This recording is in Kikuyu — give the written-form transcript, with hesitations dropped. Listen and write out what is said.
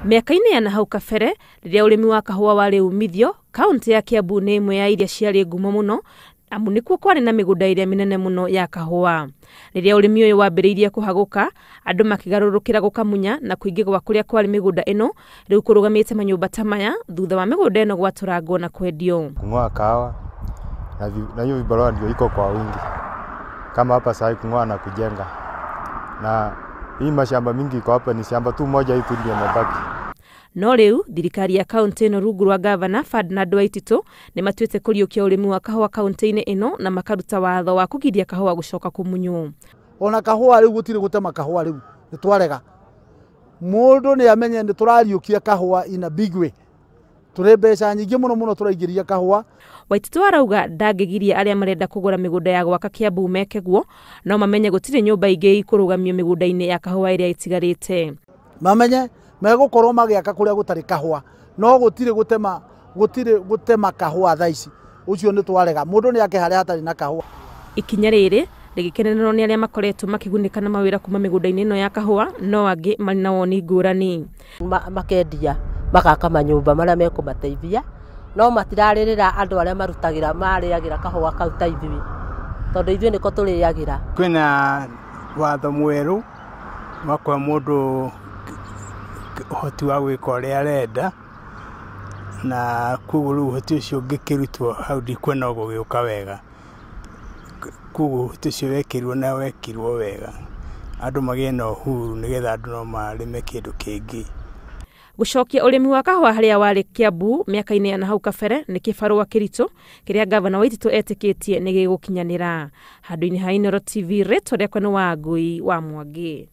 Mĩaka-inĩ ya nahau kabere rĩrĩa ũrĩmi wa kahũa warĩ umithio, kaũntĩ ya Kiambu nĩ ĩmwe ya iria ciarĩ ngumo mũno amu nĩkuo kwarĩ na mĩgũnda ĩrĩa mĩnene mũno ya kahũa. Rĩrĩa ũrĩmi ũyũ wambĩrĩirie kũhagũka, andũ makĩgarũrũkĩra gũkamunya na kũingĩ gwa kũrĩa kwarĩ mĩgũnda ĩno rĩu kũrũgamĩte manyũmba ta maya thutha wa mĩgũnda ĩno gwatũrangwo na kwendio. Kung'oa kahawa na hiyo vibarua ndio iko kwa wingi kama hapa sasa kung'oa na kujenga, na hii mashamba mingi iko hapa ni shamba tu moja hii tu ndio imebaki. No rĩu thirikari ya kaũntĩ ĩno rungu rwa gavana Ferdinand Waititu nĩ matuĩte kũriũkia ũrĩmi wa kahũa kaũntĩ-inĩ ĩno na makaruta watho wa kũgiria kahũa gũcoka kũmunywo. Ona kahũa rĩu gũtirĩ gũtema kahũa rĩu nĩ twarega. Mũndũ nĩ amenye nĩ tũrariũkia kahũa in a big way. Tũrĩ mbeca nyingĩ mũno mũno tũraingĩria kahũa. Waititu arauga ndangĩgiria arĩa marenda kũgũra mĩgũnda ya gwaka Kiambu meke guo, no mamenye gũtirĩ nyũmba ingĩ ikũrũgamio mĩgũnda-inĩ ya kahũa ĩrĩa ĩtigarĩte. Mamenye megũkorwo magĩaka kũrĩa gũtarĩ kahũa, no gũtirĩ gũtema, gũtirĩ gũtema kahũa thaa ici. Ũcio nĩ twarega. Mũndũ nĩ ake harĩa hatarĩ na kahũa. Ikinya rĩrĩ rĩgĩkenererwo nĩ arĩa makoretwo makĩgunĩka na mawĩra kuma mĩgũnda-inĩ ĩno ya kahũa, no angĩ marĩ na woni ngũrani. Makendia magaka manyũmba marĩa mekũmateithia, no matirarĩrĩra andũ arĩa marutagĩra marĩagĩra kahũa kau ta ithuĩ, tondũ ithuĩ nĩko tũrĩagĩra. Kwĩna watho mwerũ wa kũhe mũndũ ũhoti wa gwĩka ũrĩa arenda, na koguo rĩu ũhoti ũcio ũngĩkĩrutwo hau ndikuona ũgũgĩũka wega. Koguo ũhoti ũcio wekĩrirwo na wekirwo wega, andũ magĩe na uhuru nĩgetha andũ no marĩme kĩndũ kĩngĩ. Gũcokia ũrĩmi wa kahũa harĩa warĩ Kiambu mĩaka-inĩ ya nahau kabere nĩ kĩbarũa kĩritũ kĩrĩa gavana Waititu etĩkĩtie nĩ gĩgũkinyanĩra. Handũ-inĩ ha Inooro TV, rĩtwa rĩakwa nĩ Wangui wa Mwangi.